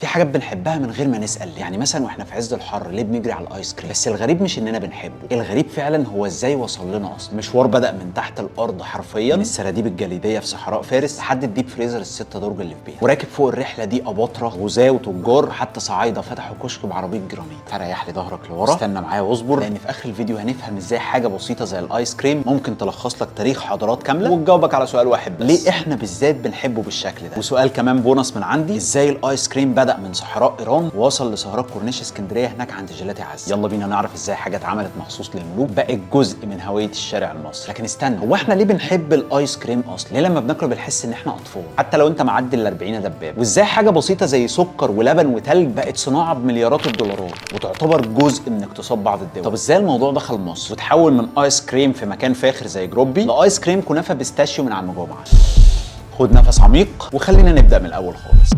حاجات بنحبها من غير ما نسال، يعني مثلا واحنا في عز الحر ليه بنجري على الايس كريم؟ بس الغريب مش اننا بنحبه، الغريب فعلا هو ازاي وصل لنا اصلا. مشوار بدا من تحت الارض حرفيا، من السراديب الجليديه في صحراء فارس لحد ال deep freezer الستة درج اللي في بيتنا، وراكب فوق الرحلة دي اباطره غزاه وتجار حتى صعايده فتحوا كشك بعربيه جرانيت. فريح لي ظهرك لورا، استنى معايا واصبر، لان في اخر الفيديو هنفهم ازاي حاجة بسيطة زي الايس كريم ممكن تلخص لك تاريخ حضارات كاملة وتجاوبك على سؤال واحد بس: ليه احنا بالذات بنحبه بالشكل ده؟ وسؤال كمان بونص من عندي: ازاي الايس كريم بدا من صحراء ايران ووصل لسهرات كورنيش اسكندرية هناك عند جيلاتي عز؟ يلا بينا نعرف ازاي حاجة اتعملت مخصوص للملوك بقت جزء من هوية الشارع المصري. لكن استنى، هو احنا ليه بنحب الايس كريم اصلا؟ ليه لما بناكله بنحس ان احنا اطفال حتى لو انت معدي ال 40 دباب؟ وازاي حاجة بسيطة زي سكر ولبن وتلج بقت صناعة بمليارات الدولارات وتعتبر جزء من اقتصاد بعض الدول؟ طب ازاي الموضوع دخل مصر وتحول من ايس كريم في مكان فاخر زي جروبي لايس كريم كنافه pistachio من عم جمعه؟ خد نفس عميق وخلينا نبدا من الاول خالص.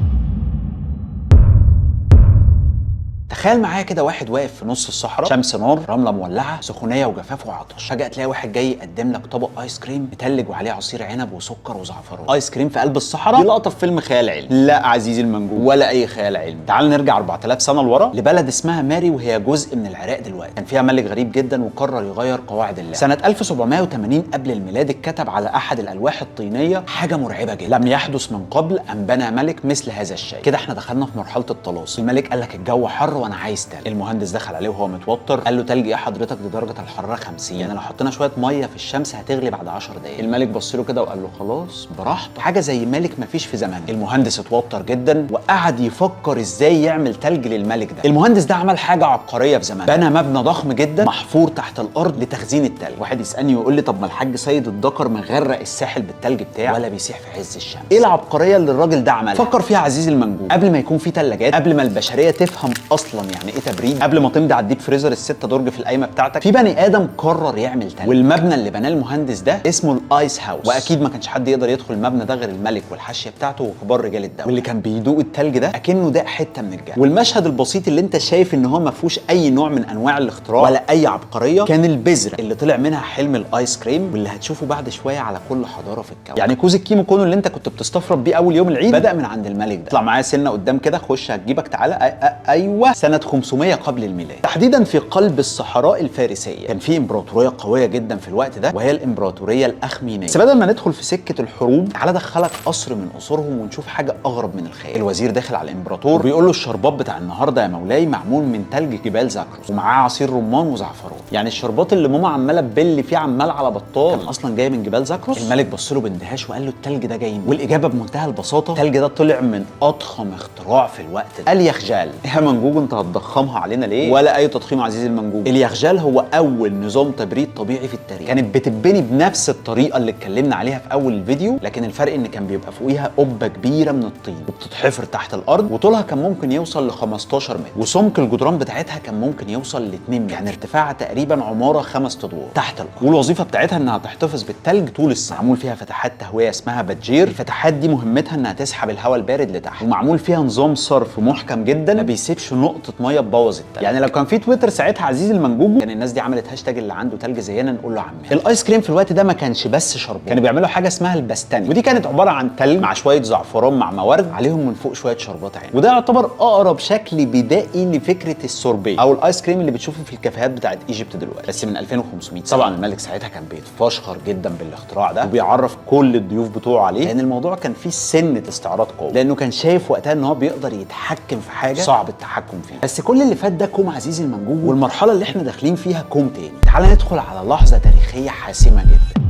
تخيل معايا كده واحد واقف في نص الصحراء، شمس نار، رملة مولعه، سخونيه وجفاف وعطش. فجاة تلاقي واحد جاي يقدم لك طبق ايس كريم متلج وعليه عصير عنب وسكر وزعفران. ايس كريم في قلب الصحراء؟ دي لقطة في فيلم خيال علمي. لا عزيزي المنجوب، ولا اي خيال علمي. تعال نرجع 4000 سنة لورا لبلد اسمها ماري، وهي جزء من العراق دلوقتي. كان فيها ملك غريب جدا وقرر يغير قواعد اللعب. سنة 1780 قبل الميلاد اتكتب على احد الالواح الطينيه حاجة مرعبة جدا: لم يحدث من قبل ان بنى ملك مثل هذا الشيء. كده احنا دخلنا في مرحلة الطلاسم. الملك قال لك الجو حر وانا عايز تلج. المهندس دخل عليه وهو متوتر، قال له تلج ايه حضرتك؟ دي درجه الحرارة 50، يعني لو حطينا شوية مية في الشمس هتغلي بعد 10 دقايق. الملك بص له كده وقال له خلاص براحتك، حاجة زي ملك مفيش في زمان. المهندس اتوتر جدا وقعد يفكر ازاي يعمل تلج للملك ده. المهندس ده عمل حاجة عبقرية في زمان، بنى مبنى ضخم جدا محفور تحت الارض لتخزين التلج. واحد يسالني ويقول لي طب ما الحاج سيد الدكر مغرق الساحل بالتلج بتاعه ولا بيسيح في عز الشمس؟ ايه العبقرية اللي الراجل ده عملها؟ فكر فيها عزيزي المنجوب. قبل ما يكون في ثلاجات، قبل ما البشرية تفهم اصلا يعني ايه تبريد، قبل ما تمضي على ال deep freezer الستة درج في القايمة بتاعتك، في بني ادم قرر يعمل تلج. والمبنى اللي بناه المهندس ده اسمه ال ice house، واكيد ما كانش حد يقدر يدخل المبنى ده غير الملك والحاشيه بتاعته وكبار رجال الدولة. واللي كان بيدوق التلج ده اكنه داق حتة من الجنة. والمشهد البسيط اللي انت شايف ان هو ما فيهوش اي نوع من انواع الاختراع ولا اي عبقرية كان البذرة اللي طلع منها حلم الايس كريم، واللي هتشوفه بعد شوية على كل حضارة في الكون. يعني كوز الكيمو كونو اللي انت كنت بتستفرد بيه اول يوم العيد بدا من عند الملك ده. اطلع معايا سنة قدام كده، خش هتجيبك، تعالى. ايوه، سنة 500 قبل الميلاد تحديدا في قلب الصحراء الفارسية كان في امبراطورية قوية جدا في الوقت ده، وهي الامبراطورية الاخمينيه. بس بدل ما ندخل في سكة الحروب، تعالى ادخلك قصر من قصورهم ونشوف حاجة اغرب من الخيال. الوزير داخل على الامبراطور وبيقول له الشربات بتاع النهارده يا مولاي معمول من تلج جبال زاكروس ومعاه عصير رمان وزعفران. يعني الشربات اللي ماما عماله تبل فيه عمال على بطال كان اصلا جاي من جبال زاكروس؟ الملك بص له باندهاش وقال له التلج ده جاي منين؟ والاجابة بمنتهى البساطة: التلج ده طلع من اضخم اختراع في الوقت ده، اليخجال. يا منجوج انت هتضخمها علينا ليه؟ ولا اي تضخيم عزيزي المنجوج. اليخجال هو اول نظام تبريد طبيعي في التاريخ. كانت بتتبني بنفس الطريقة اللي اتكلمنا عليها في اول الفيديو، لكن الفرق ان كان بيبقى فوقيها قبه كبيرة من الطين وبتتحفر تحت الارض، وطولها كان ممكن يوصل ل 15 متر، وسمك الجدران بتاعتها كان ممكن يوصل ل 2 متر، يعني ارتفاعها تقريبا عمارة 5 ادوار تحت الارض. والوظيفة بتاعتها انها تحتفظ بالتلج طول السنة. معمول فيها فتحات تهوية اسمها بادجير، الفتحات دي مهمتها انها تسحب الهواء البارد لتحت، ومعمول فيها نظام صرف محكم جدا ما بيسيبش نقطة مية تبوظ التلج. يعني لو كان في تويتر ساعتها عزيزي المنجوجو كان الناس دي عملت هاشتاج اللي عنده تلج زينا نقول له عمنا. الايس كريم في الوقت ده ما كانش بس شربات، كانوا بيعملوا حاجة اسمها البستني، ودي كانت عبارة عن تلج مع شوية زعفران مع موارد عليهم من فوق شوية شربات عنب، وده يعتبر اقرب شكل بدائي لفكرة السوربيه او الايس كريم اللي بتشوفه في الكافيهات بتاعت Egypt دلوقتي، بس من 2500 سنة. طبعا الملك ساعتها كان بيتفشخر جدا بالاختراع ده وبيعرف كل الضيوف بتوعه عليه، لان الموضوع كان فيه سنة استعراض قوة، لانه كان شايف وقتها ان هو بيقدر يتحكم في حاجة صعب التحكم فيها. بس كل اللي فات ده كوم عزيزي المنجوج، والمرحلة اللي احنا داخلين فيها كوم تاني. تعال ندخل على لحظة تاريخية حاسمة جدا.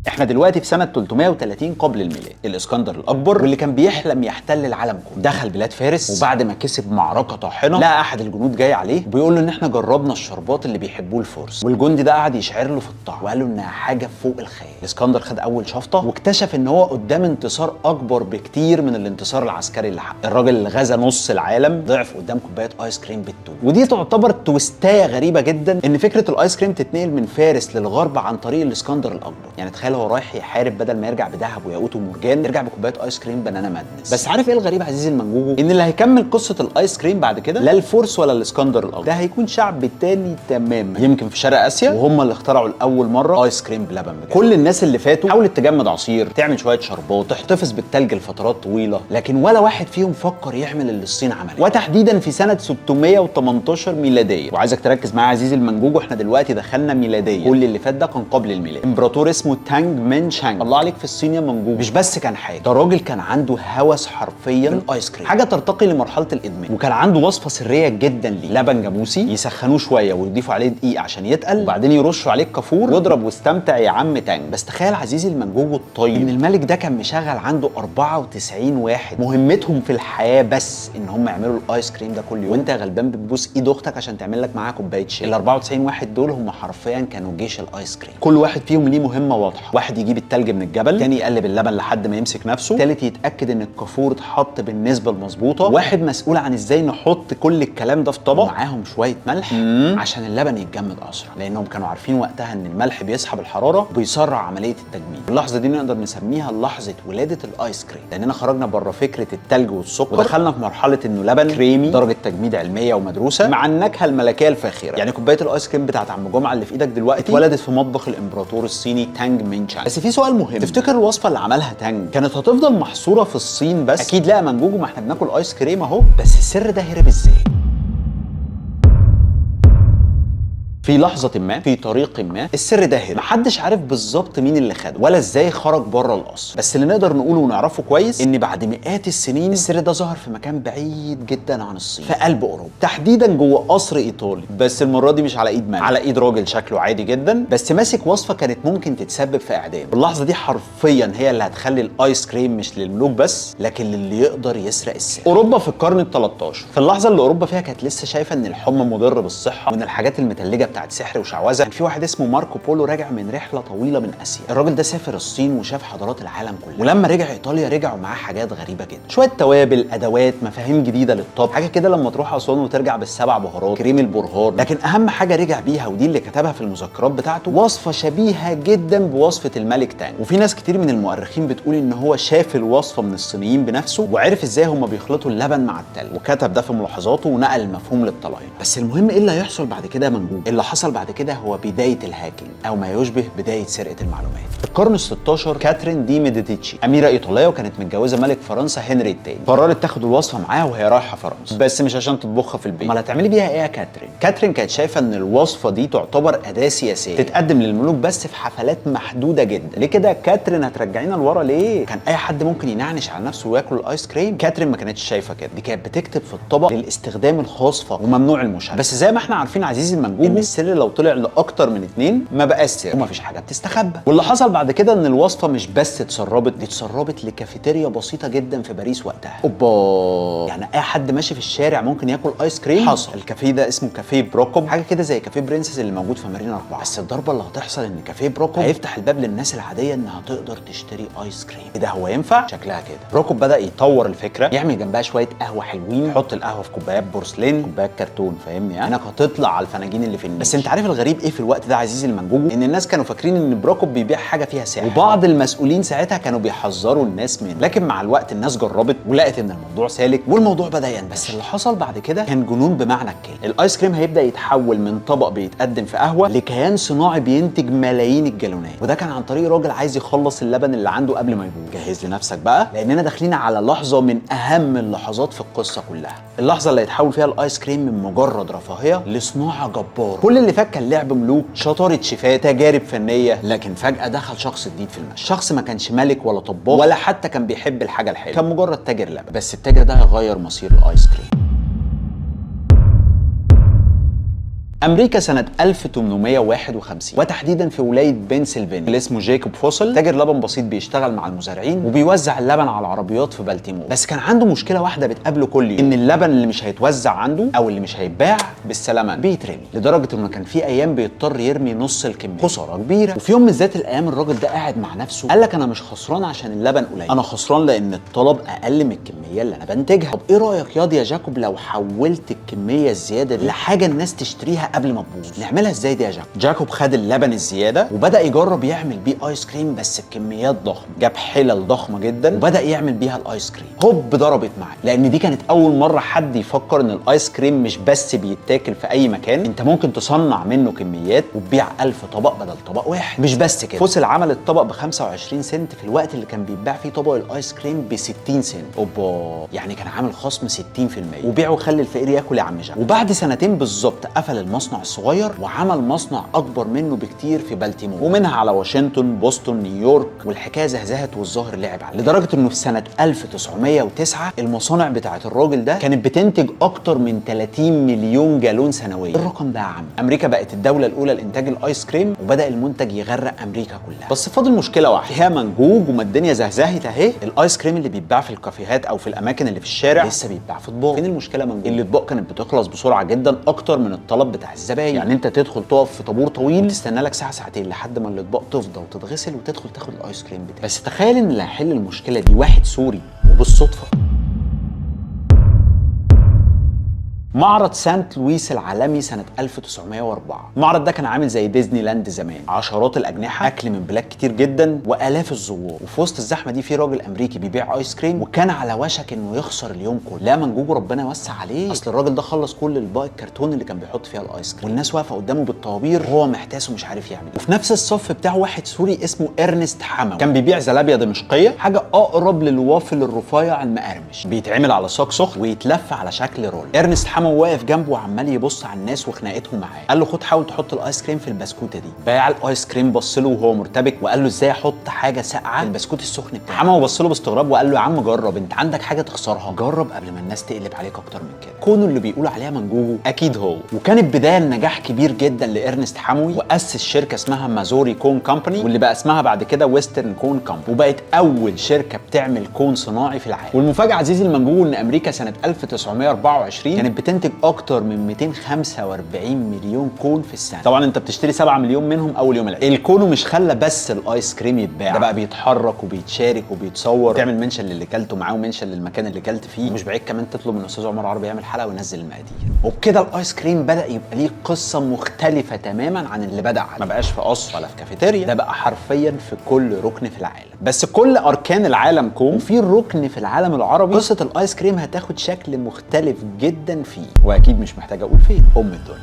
احنا دلوقتي في سنة 330 قبل الميلاد. الاسكندر الاكبر واللي كان بيحلم يحتل العالم كله دخل بلاد فارس، وبعد ما كسب معركة طاحنة لقى احد الجنود جاي عليه وبيقول له ان احنا جربنا الشربات اللي بيحبوه الفرس، والجندي ده قعد يشعر له في الطعم وقال له انها حاجة فوق الخيال. الاسكندر خد اول شفطة واكتشف ان هو قدام انتصار اكبر بكتير من الانتصار العسكري اللي حققه. الراجل اللي غزا نص العالم ضعف قدام كوباية ايس كريم بالتوت. ودي تعتبر twist اية غريبة جدا، ان فكرة الايس كريم تتنقل من فارس للغرب عن طريق الاسكندر الاكبر. يعني تخيل هو رايح يحارب بدل ما يرجع بذهب وياقوت ومرجان يرجع بكوبايه ايس كريم banana madness. بس عارف ايه الغريب عزيزي المنجوجو؟ ان اللي هيكمل قصة الايس كريم بعد كده لا الفرس ولا الاسكندر الاكبر، ده هيكون شعب تاني تماما، يمكن في شرق اسيا، وهم اللي اخترعوا لاول مرة ايس كريم بلبن بجد. كل الناس اللي فاتوا حاولت تجمد عصير، تعمل شوية شربات، تحتفظ بالتلج لفترات طويلة، لكن ولا واحد فيهم فكر يعمل اللي الصين عملته، وتحديدا في سنة 618 ميلادية. وعايزك تركز معايا عزيزي المنجوج، احنا دلوقتي دخلنا ميلادية، كل اللي فات ده كان قبل الميلاد. امبراطور اسمه تانج مين شانج، الله عليك في الصين يا منجوج، مش بس كان حاجة، ده راجل كان عنده هوس حرفيا بالايس كريم، حاجة ترتقي لمرحلة الادمان، وكان عنده وصفه سرية جدا ليه، لبن جاموسي يسخنوه شوية ويضيفوا عليه دقيق عشان يتقل، وبعدين يرشوا عليه الكافور، واضرب واستمتع يا عم تانج. بس تخيل عزيزي المنجوج الطيب ان الملك ده كان مشغل عنده 94 واحد مهمتهم في الحياة بس ان هم يعملوا الايس كريم ده كل يوم، وانت يا غلبان بتبوس ايد اختك عشان تعمل لك معاها كوباية شاي. ال 94 واحد دول هم حرفيا كانوا جيش الايس كريم، كل واحد فيهم ليه مهمة واضحة، واحد يجيب التلج من الجبل، تاني يقلب اللبن لحد ما يمسك نفسه، تالت يتاكد ان الكافور اتحط بالنسبة المظبوطه، واحد مسؤول عن ازاي نحط كل الكلام ده في طبق معاهم شوية ملح عشان اللبن يتجمد اسرع، لانهم كانوا عارفين وقتها ان الملح بيسحب الحرارة وبيسرع عملية التجميد. اللحظة دي نقدر نسميها لحظة ولاده الايس كريم، لاننا خرجنا بره فكرة التلج والسكر ودخلنا في مرحلة انه لبن كريمي درجه تجميد علمية ومدروسه مع النكهة الملكية الفاخرة. يعني كوباية الايس كريم بتاعت عم جمعه اللي في ايدك دلوقتي اتولدت في مطبخ الامبراطور الصيني تانج مين شانج. بس في سؤال مهم، تفتكر الوصفة اللي عملها تانج كانت هتفضل محصورة في الصين بس؟ اكيد لا يا منجوجو، ما احنا بناكل ايس كريم اهو. بس السر ده هرب ازاي؟ في لحظة ما، في طريق ما، السر ده هرب، محدش عارف بالظبط مين اللي خده ولا ازاي خرج بره القصر، بس اللي نقدر نقوله ونعرفه كويس ان بعد مئات السنين السر ده ظهر في مكان بعيد جدا عن الصين، في قلب اوروبا، تحديدا جوه قصر ايطالي، بس المرة دي مش على ايد ملك، على ايد راجل شكله عادي جدا بس ماسك وصفة كانت ممكن تتسبب في اعدامه. اللحظة دي حرفيا هي اللي هتخلي الايس كريم مش للملوك بس، لكن للي يقدر يسرق السر. اوروبا في القرن ال13، في اللحظة اللي اوروبا فيها كانت لسه شايفة ان الحمى مضر بالصحة وان الحاجات المتلجة بتاعت سحر وشعوذه، كان في واحد اسمه ماركو بولو راجع من رحله طويلة من اسيا. الراجل ده سافر الصين وشاف حضارات العالم كله، ولما رجع ايطاليا رجعوا معاه حاجات غريبة جدا، شوية توابل، ادوات، مفاهيم جديدة للطبخ، حاجة كده لما تروح اسوان وترجع بالسبع بهارات، كريم البرهان. لكن اهم حاجة رجع بيها، ودي اللي كتبها في المذكرات بتاعته، وصفه شبيهه جدا بوصفه الملك تانج. وفي ناس كتير من المؤرخين بتقول ان هو شاف الوصفة من الصينيين بنفسه وعرف ازاي هم بيخلطوا اللبن مع التلج، وكتب ده في ملاحظاته ونقل المفهوم للطلاينه. بس المهم ايه اللي هيحصل بعد كده يا منجوج؟ اللي حصل بعد كده هو بداية ال hacking، او ما يشبه بداية سرقه المعلومات. في القرن ال16 كاترين دي ميديتشي، اميره ايطالية وكانت متجوزة ملك فرنسا هنري الثاني، قررت تاخد الوصفة معاها وهي رايحة فرنسا، بس مش عشان تطبخها في البيت. امال هتعملي بيها ايه يا كاترين؟ كاترين كانت شايفه ان الوصفة دي تعتبر اداه سياسية تتقدم للملوك بس في حفلات محدودة جدا. ليه كده كاترين؟ هترجعينا لورا ليه؟ كان اي حد ممكن ينعنش على نفسه وياكل الايس كريم. كاترين ما كانتش شايفه كده، دي كانت بتكتب في الطبق للاستخدام الخاص فقط وممنوع المشاركة. بس زي ما احنا عارفين عزيزي المنجوج ان السر لو طلع لاكتر من اتنين ما بقاش سر ومفيش حاجة بتستخبى. واللي حصل بعد كده ان الوصفة مش بس اتسربت، دي اتسربت لكافيتيريا بسيطة جدا في باريس وقتها. اوبا، يعني اي حد ماشي في الشارع ممكن ياكل ايس كريم. حصل. الكافيه ده اسمه كافيه بروكوب، حاجة كده زي كافيه برنسس اللي موجود في مارينا 4. بس الضربة اللي هتحصل ان كافيه بروكوب هيفتح الباب للناس العادية انها تقدر تشتري ايس كريم. ايه ده، هو ينفع؟ شكلها كده. بروكوب بدا يطور الفكرة، يعمل جنبها شوية قهوة حلوين، يحط القهوة في كوبايات بورسلين، كوبايات كرتون، فاهمني؟ يعني هناك هتطلع على الفناجين اللي في النيش. بس انت عارف الغريب ايه في الوقت ده عزيزي المنجوجو؟ ان الناس كانوا فاكرين ان بروكوب بيبيع حاجة فيها سحر، وبعض المسؤولين ساعتها كانوا بيحذروا الناس منه. لكن مع الوقت الناس جربت ولقت ان الموضوع سالك والموضوع بدا ينتشر. بس اللي حصل بعد كده كان جنون بمعنى الكلمة. الايس كريم هيبدا يتحول من طبق بيتقدم في قهوة لكيان صناعي بينتج ملايين الجالونات، وده كان عن طريق راجل عايز يخلص اللبن اللي عنده قبل ما يبوظ. جهز لنفسك بقى، لاننا داخلين على لحظة من اهم اللحظات في القصة كلها، اللحظة اللي هيتحول فيها الايس كريم من مجرد رفاهية لصناعة جبارة. كل اللي فات كان لعب ملوك، شطارة شيفات، تجارب فنية، لكن فجاة دخل شخص جديد في المشهد، شخص ما كانش ملك ولا طباخ ولا حتى كان بيحب الحاجة الحلوة، كان مجرد تاجر لبن. بس التاجر ده هيغير مصير الايس كريم. امريكا سنة 1851، وتحديدا في ولاية بنسلفانيا، اللي اسمه جايكوب فوسل، تاجر لبن بسيط بيشتغل مع المزارعين وبيوزع اللبن على العربيات في بالتيمور. بس كان عنده مشكلة واحدة بتقابله كل يوم، ان اللبن اللي مش هيتوزع عنده او اللي مش هيتباع بالسلامة بيترمي، لدرجة انه كان في ايام بيضطر يرمي نص الكمية، خسارة كبيرة. وفي يوم من ذات الايام الراجل ده قاعد مع نفسه قال لك انا مش خسران عشان اللبن قليل، انا خسران لان الطلب اقل من الكمية. الكمية اللي انا بنتجها. طب ايه رايك ياض يا جاكوب لو حولت الكمية الزيادة دي لحاجة الناس تشتريها قبل ما تبوظ؟ نعملها ازاي دي يا جاكوب؟ جاكوب خد اللبن الزيادة وبدا يجرب يعمل بيه ايس كريم بس بكميات ضخمة. جاب حلل ضخمة جدا وبدا يعمل بيها الايس كريم. هوب ضربت معاه، لان دي كانت اول مرة حد يفكر ان الايس كريم مش بس بيتاكل في اي مكان، انت ممكن تصنع منه كميات وتبيع 1000 طبق بدل طبق واحد. مش بس كده، فوسل عمل الطبق ب 25 سنت في الوقت اللي كان بيتباع فيه طبق الايس كريم ب 60 سنت. اوبا، يعني كان عامل خصم 60%. وبيعه وخلي الفقير ياكل يا عم جاك. وبعد سنتين بالظبط قفل المصنع الصغير وعمل مصنع اكبر منه بكتير في بالتيمور، ومنها على واشنطن، بوسطن، نيويورك. والحكاية زهزهت والظاهر لعب عليه، لدرجة انه في سنة 1909 المصانع بتاعه الراجل ده كانت بتنتج اكتر من 30 مليون جالون سنويا. الرقم ده يا عم، امريكا بقت الدولة الاولى لانتاج الايس كريم، وبدا المنتج يغرق امريكا كلها. بس فاضل مشكلة واحدة يا منجوج، وما الدنيا زهزهت اهي، الايس كريم اللي بيتباع في الكافيهات او في الاماكن اللي في الشارع لسه بيتباع في اطباق. فين المشكلة منجوج؟ الاطباق كانت بتخلص بسرعة جدا اكتر من الطلب بتاع الزباين. يعني انت تدخل تقف في طابور طويل تستنى لك ساعة ساعتين لحد ما الاطباق تفضى وتتغسل وتدخل تاخد الايس كريم بتاعك. بس تخيل ان اللي هيحل المشكلة دي واحد سوري، وبالصدفه. معرض سانت لويس العالمي سنة 1904. المعرض ده كان عامل زي ديزني لاند زمان، عشرات الأجنحة، أكل من بلاد كتير جدا، وآلاف الزوار. وفي وسط الزحمة دي في راجل أمريكي بيبيع آيس كريم، وكان على وشك إنه يخسر اليوم كله. لا منجوج ربنا يوسع عليه، أصل الراجل ده خلص كل الباقي الكرتون اللي كان بيحط فيها الآيس كريم، والناس واقفة قدامه بالطوابير وهو محتاس ومش عارف يعمل. وفي نفس الصف بتاعه واحد سوري اسمه إرنست حموي، كان بيبيع زلابيا دمشقية، حاجة أقرب للوافل الرفيع المقرمش، بيتعمل على صاج سخن ويتلف على شكل roll. إرنست حموي واقف جنبه وعمال يبص على الناس وخناقتهم معاه. قال له خد حاول تحط الايس كريم في البسكوته دي. باع الايس كريم بص له وهو مرتبك وقال له ازاي احط حاجة ساقعه في البسكوت السخن بتاعي؟ حموي بص له باستغراب وقال له يا عم جرب، انت عندك حاجة تخسرها؟ جرب قبل ما الناس تقلب عليك اكتر من كده. كونه اللي بيقولوا عليها منجوجو اكيد هو. وكانت بداية لنجاح كبير جدا لارنست حموي، واسس شركة اسمها Missouri Cone Company، واللي بقى اسمها بعد كده Western Cone Company، وبقت اول شركة بتعمل cone صناعي في العالم. والمفاجاه عزيزي المنجوجو ان امريكا سنة 1924 كانت بتنتج اكتر من 245 مليون cone في السنة. طبعا انت بتشتري 7 مليون منهم اول يوم العيد. ال cone مش خلى بس الايس كريم يتباع، ده بقى بيتحرك وبيتشارك وبيتصور، تعمل mention للي كلته معاه و mention للمكان اللي كلت فيه، مش بعيد كمان تطلب من استاذ عمر عربي يعمل حلقة وينزل المقادير. وبكده الايس كريم بدا يبقى ليه قصة مختلفة تماما عن اللي بدا عليه. ما بقاش في قصر ولا في كافيتيريا، ده بقى حرفيا في كل ركن في العالم. بس كل اركان العالم كوم، وفي ركن في العالم العربي قصة الايس كريم هتاخد شكل مختلف جدا فيه، واكيد مش محتاج اقول فين. ام الدنيا.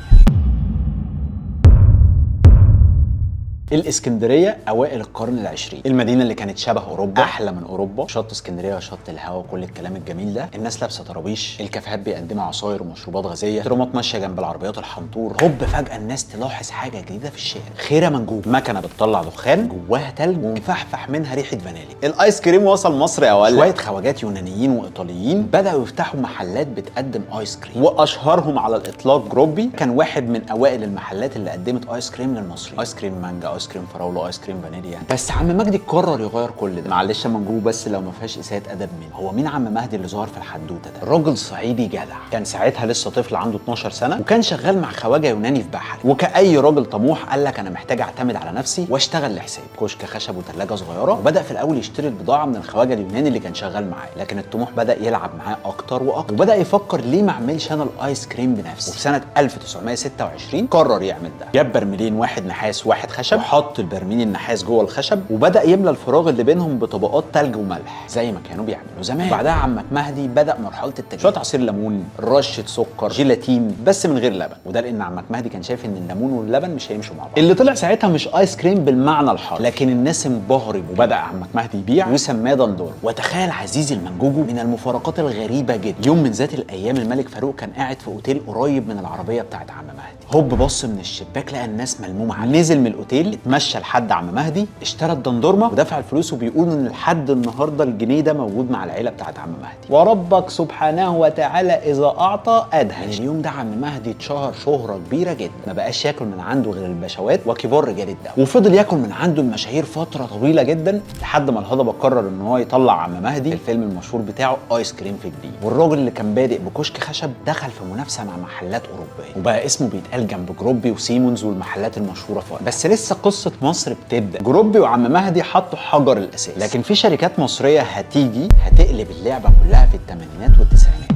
الاسكندرية اوائل القرن العشرين، المدينة اللي كانت شبه اوروبا، احلى من اوروبا. شط اسكندرية وشط الهوا وكل الكلام الجميل ده، الناس لابسه طرابيش، الكافيهات بيقدموا عصاير ومشروبات غازية، ترمات ماشية جنب العربيات الحنطور. هوب فجاة الناس تلاحظ حاجة جديدة في الشارع. خيره منجوب، مكنه بتطلع دخان جواها تلج ومفحفح منها ريحه فانيليا. الايس كريم وصل مصر يا ولد. شوية خواجات يونانيين وايطاليين بداوا يفتحوا محلات بتقدم ايس كريم، واشهرهم على الاطلاق جروبي، كان واحد من اوائل المحلات اللي قدمت ايس كريم للمصريين. ايس كريم مانجا، ايس كريم فراوله، ايس كريم فانيليا. بس عم مجدي قرر يغير كل ده. معلش يا منجوب بس لو ما فيهاش اساءه ادب منه، هو مين عم مهدي اللي ظهر في الحدوتة ده؟ راجل صعيدي جدع، كان ساعتها لسه طفل عنده 12 سنة، وكان شغال مع خواجه يوناني في بحري. وكأي راجل طموح قال لك انا محتاج اعتمد على نفسي واشتغل لحسابي. كشك خشب وثلاجه صغيرة، وبدا في الاول يشتري البضاعة من الخواجه اليوناني اللي كان شغال معاه، لكن الطموح بدا يلعب معاه اكتر واكتر، وبدا يفكر ليه ما اعملش انا الايس كريم بنفسي. وفي سنة 1926 قرر يعمل ده. جاب برميلين، واحد نحاس واحد خشب، وحط البرميل النحاس جوه الخشب، وبدا يملى الفراغ اللي بينهم بطبقات تلج وملح زي ما كانوا بيعملوا زمان. بعدها عمك مهدي بدا مرحلة التجربة، شوية عصير ليمون، رشه سكر، جيلاتين، بس من غير لبن. وده لان عمك مهدي كان شايف ان الليمون واللبن مش هيمشوا مع بعض. اللي طلع ساعتها مش ايس كريم بالمعنى الحرفي، لكن الناس انبهرت، وبدا عمك مهدي يبيع وسماه دندور. وتخيل عزيزي المنجوجو من المفارقات الغريبة جدا، يوم من ذات الايام الملك فاروق كان قاعد في اوتيل قريب من العربية بتاعت عم مهدي. هوب بص من الشباك لقى الناس ملمومه عليه، نزل من الاوتيل، اتمشى لحد عم مهدي، اشترى الدندورمه ودفع الفلوس. وبيقول ان لحد النهارده الجنيه ده موجود مع العيلة بتاعت عم مهدي. وربك سبحانه وتعالى اذا اعطى ادهش. اليوم ده عم مهدي اتشهر شهره كبيرة جدا، ما بقاش ياكل من عنده غير البشوات وكبار رجال الدولة، وفضل ياكل من عنده المشاهير فترة طويلة جدا، لحد ما الهضبه قرر ان هو يطلع عم مهدي الفيلم المشهور بتاعه ايس كريم في جديد. والراجل اللي كان بادئ بكشك خشب دخل في منافسه مع محلات اوروبية، وبقى اسمه بيتقال جنب جروبي وسيمونز والمحلات المشهورة في وقتها. بس لسه قصة مصر بتبدا. جروبي وعم مهدي حطوا حجر الاساس، لكن في شركات مصرية هتيجي هتقلب اللعبة كلها في الثمانينات والتسعينات.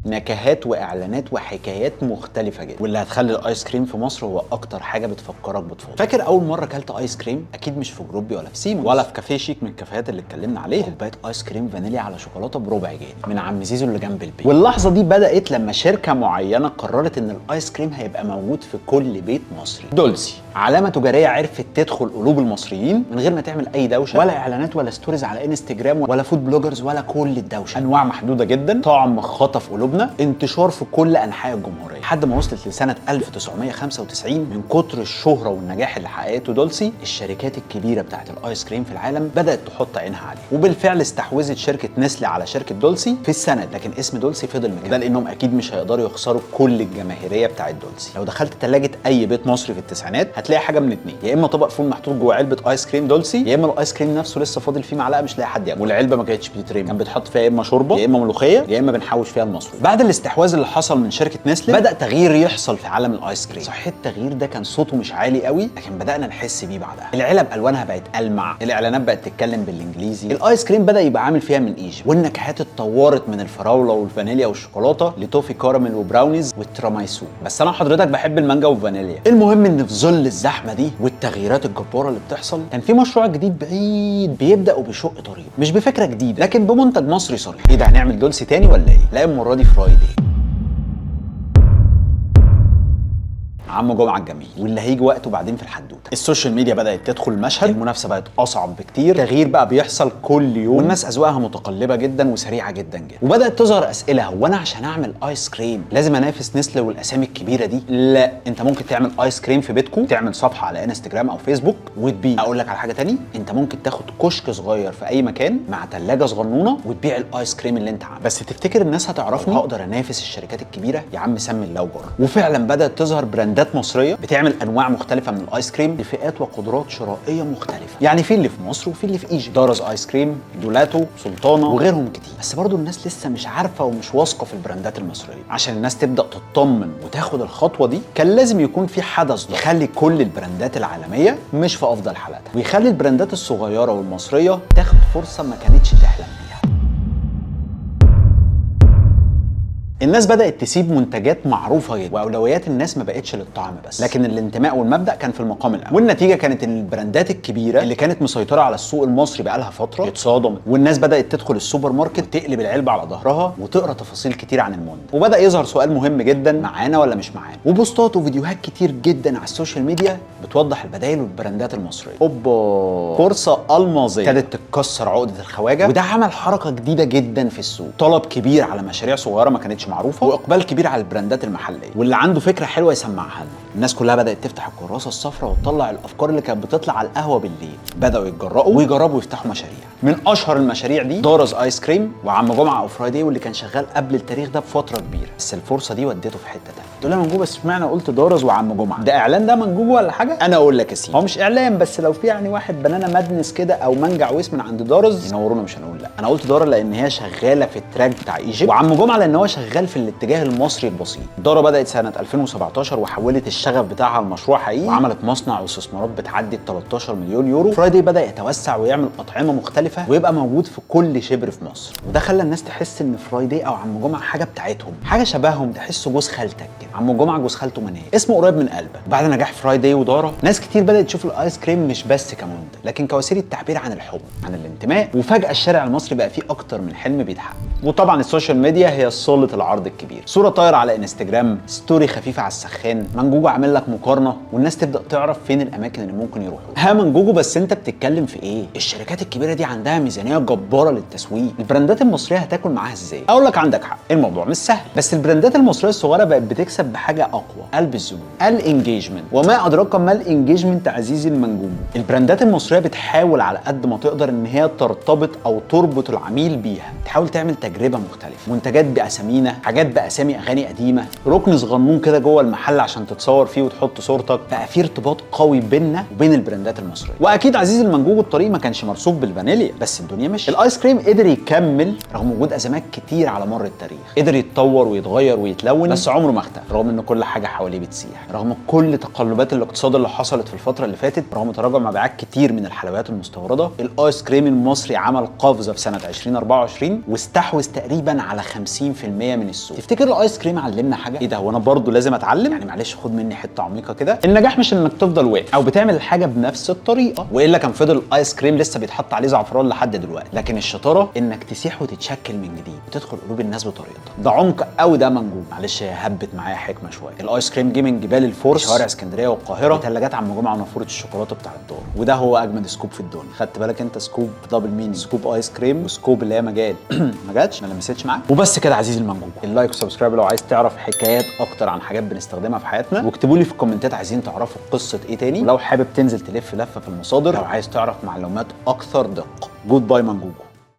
نكهات واعلانات وحكايات مختلفة جدا، واللي هتخلي الايس كريم في مصر هو اكتر حاجة بتفكرك بطفولتك. فاكر اول مرة اكلت ايس كريم؟ اكيد مش في جروبي ولا في سيمونز ولا في كافيه شيك من الكافيهات اللي اتكلمنا عليها. كوباية ايس كريم فانيليا على شوكولاتة بربع جنيه من عم زيزو اللي جنب البيت. واللحظة دي بدات لما شركة معينة قررت ان الايس كريم هيبقى موجود في كل بيت مصري. دولسي، علامة تجارية عرفت تدخل قلوب المصريين من غير ما تعمل اي دوشه ولا اعلانات ولا stories على انستجرام ولا food bloggers ولا كل الدوشة. انواع محدودة جدا، طعم خطف قلوبنا، انتشار في كل انحاء الجمهورية، لحد ما وصلت لسنه 1995. من كتر الشهرة والنجاح اللي حققته دولسي، الشركات الكبيرة بتاعت الايس كريم في العالم بدات تحط عينها عليه، وبالفعل استحوذت شركة نسلي على شركة دولسي في السنة، لكن اسم دولسي فضل مكمل، ده لانهم اكيد مش هيقدروا يخسروا كل الجماهيرية بتاعت دولسي. لو دخلت ثلاجه اي بيت مصري في التسعينات هتلاقي حاجة من اتنين، يا اما طبق فول محطوط جوه علبة ايس كريم دولسي، يا اما الايس كريم نفسه لسه فاضل فيه معلقه مش لاقي حد ياكل، والعلبه ما كانتش بتترمي، كان بيتحط فيها يا اما شوربة يا اما ملوخية يا اما بنحوش فيها المصروف. بعد الاستحواذ اللي حصل من شركة نسلي بدا تغيير يحصل في عالم الايس كريم. صحيح التغيير ده كان صوته مش عالي قوي، لكن بدانا نحس بيه بعدها. العلب الوانها بقت المع، الاعلانات بقت تتكلم بالانجليزي، الايس كريم بدا يبقى عامل فيها من Egypt، والنكهات اتطورت من الفراوله والفانيليا والشوكولاته ل toffee caramel و brownies والتراميسو. بس انا حضرتك بحب المانجا والفانيليا. المهم ان في ظل الزحمة دي والتغييرات الجبارة اللي بتحصل، كان في مشروع جديد بعيد بيبدا وبيشق طريقه، مش بفكره جديدة لكن بمنتج مصري صريح. ايه ده، هنعمل دولسي تاني ولا ايه؟ لا، المرة دي فرايدي، عم جمعه الجميل، واللي هيجي وقته بعدين في الحدوتة. ال social media بدات تدخل المشهد، المنافسة بقت اصعب بكتير، تغيير بقى بيحصل كل يوم، والناس اذواقها متقلبة جدا وسريعة جدا جدا. وبدات تظهر اسئلة، هو انا عشان اعمل ايس كريم لازم انافس نسله والاسامي الكبيرة دي؟ لا، انت ممكن تعمل ايس كريم في بيتكم، تعمل صفحة على انستجرام او فيسبوك وتبيع. اقول لك على حاجة تاني، انت ممكن تاخد كشك صغير في اي مكان مع ثلاجه صغنونه وتبيع الايس كريم اللي انت عامله. بس تفتكر الناس هتعرفني؟ هقدر انافس الشركات الكبيرة؟ يا عم سمي الله وجرب. وفعلا بدات تظهر براندات مصرية بتعمل انواع مختلفة من الايس كريم لفئات وقدرات شرائية مختلفة، يعني في اللي في مصر وفي اللي في Egypt، دارز ايس كريم، دولاتو، سلطانه وغيرهم كتير. بس برضو الناس لسه مش عارفه ومش واثقة في البراندات المصرية. عشان الناس تبدا تطمن وتاخد الخطوة دي كان لازم يكون في حدث يخلي كل البراندات العالمية مش في افضل حالاتها، ويخلي البراندات الصغيرة والمصريه تاخد فرصة ما كانتش تحلم بيها. الناس بدأت تسيب منتجات معروفة جدا، وأولويات الناس ما بقتش للطعم بس، لكن الانتماء والمبدأ كان في المقام الأول. والنتيجة كانت إن البراندات الكبيرة اللي كانت مسيطرة على السوق المصري بقالها فترة اتصادمت، والناس بدأت تدخل السوبر ماركت تقلب العلبة على ظهرها وتقرا تفاصيل كتير عن المنتج. وبدأ يظهر سؤال مهم جدا، معانا ولا مش معانا؟ وبوستات وفيديوهات كتير جدا على ال social media بتوضح البدائل والبراندات المصرية. اوبا، فرصة ألمازية ابتدت تتكسر عقدة الخواجة، وده عمل حركة جديدة جدا في السوق، طلب كبير على مشاريع صغيرة ما كانتش معروفة، واقبال كبير على البراندات المحلية، واللي عنده فكرة حلوة يسمعها لنا. الناس كلها بدات تفتح الكراسة الصفراء وتطلع الافكار اللي كانت بتطلع على القهوة بالليل. بداوا يتجرؤوا ويجربوا يفتحوا مشاريع. من اشهر المشاريع دي دارز ايس كريم وعم جمعه او فرايدي، واللي كان شغال قبل التاريخ ده بفترة كبيرة، بس الفرصة دي ودته في حتة ثانية. تقول لي منجوب، بس اشمعنى قلت دارز وعم جمعه؟ ده اعلان ده منجوب ولا حاجة؟ انا اقول لك يا سيدي، هو مش اعلان، بس لو في يعني واحد banana madness كده او مانجا عويس من عند دارز ينورونا، مش هنقول لا. انا قلت دارز لان هي شغالة في ال track بتاع Egypt، وعم جمعه لان هو شغال في الاتجاه المصري البسيط. دارا بدات سنة 2017 وحولت الشغف بتاعها لمشروع حقيقي، وعملت مصنع واستثمارات بتعدي ال 13 مليون يورو. فرايدي بدا يتوسع ويعمل اطعمه مختلفة ويبقى موجود في كل شبر في مصر، وده خلى الناس تحس ان فرايدي او عم جمعه حاجة بتاعتهم، حاجة شبههم، تحسه جوز خالتك كده. عم جمعه جوز خالته منال، اسمه قريب من قلبك. بعد نجاح فرايدي ودارا، ناس كتير بدات تشوف الايس كريم مش بس كمنتج، لكن كوسيلة تعبير عن الحب، عن الانتماء. وفجاة الشارع المصري بقى فيه اكتر من حلم بيتحقق. وطبعا ال social media هي صاله العرض الكبير، صوره طايره على انستجرام، story خفيفة على السخان، منجوجو عامل لك مقارنة، والناس تبدا تعرف فين الاماكن اللي ممكن يروحوا. ها منجوجو، بس انت بتتكلم في ايه؟ الشركات الكبيرة دي عندها ميزانية جبارة للتسويق، البراندات المصرية هتاكل معاها ازاي؟ اقول لك عندك حق، الموضوع مش سهل، بس البراندات المصرية الصغيرة بقت بتكسب بحاجة اقوى، قلب الزبون، ال engagement. وما ادراك ما ال engagement عزيزي المنجوجو. البراندات المصرية بتحاول على قد ما تقدر ان هي ترتبط او تربط العميل بيها، تحاول تعمل تجربه مختلفة، منتجات باسامينا، حاجات باسامي اغاني قديمة، ركن صغنون كده جوه المحل عشان تتصور فيه وتحط صورتك. بقى في ارتباط قوي بيننا وبين البراندات المصرية. واكيد عزيزي المنجوج الطريق ما كانش مرصوف بالفانيليا، بس الدنيا مشيت. الايس كريم قدر يكمل رغم وجود ازمات كتير على مر التاريخ، قدر يتطور ويتغير ويتلون، بس عمره ما اختفى. رغم ان كل حاجة حواليه بتسيح، رغم كل تقلبات الاقتصاد اللي حصلت في الفترة اللي فاتت، رغم تراجع مبيعات كتير من الحلويات المستورده، الايس كريم المصري عمل قفزه في سنة 2024 واستحوذ تقريبا على 50% من السوق. تفتكر الايس كريم علمنا حاجة؟ ايه ده، هو انا برضه لازم اتعلم؟ يعني معلش خد مني حتة عميقة كده. النجاح مش انك تفضل واقف او بتعمل الحاجة بنفس الطريقه، والا كان فضل الايس كريم لسه بيتحط عليه زعفران لحد دلوقتي. لكن الشطارة انك تسيح وتتشكل من جديد وتدخل قلوب الناس بطريقتك. ده عمق قوي ده منجوم. معلش هبت معايا حكمه شوية. الايس كريم جه من جبال الفرس، شوارع اسكندرية والقاهره، ثلاجات عم جمعه ونافوره الشوكولاتة بتاع الدار. وده هو اجمد scoop في الدنيا. خدت بالك انت؟ scoop double meaning، scoop ايس كريم و scope اللي هي مجال. ما جاتش، ما لمستش معاك. وبس كده عزيزي المنجوج، ال like و subscribe لو عايز تعرف حكايات اكتر عن حاجات بنستخدمها في حياتنا، واكتبوا لي في الكومنتات عايزين تعرفوا قصة ايه تاني، ولو حابب تنزل تلف لفه في المصادر، لو عايز تعرف معلومات اكثر دقه. goodbye منجوجو.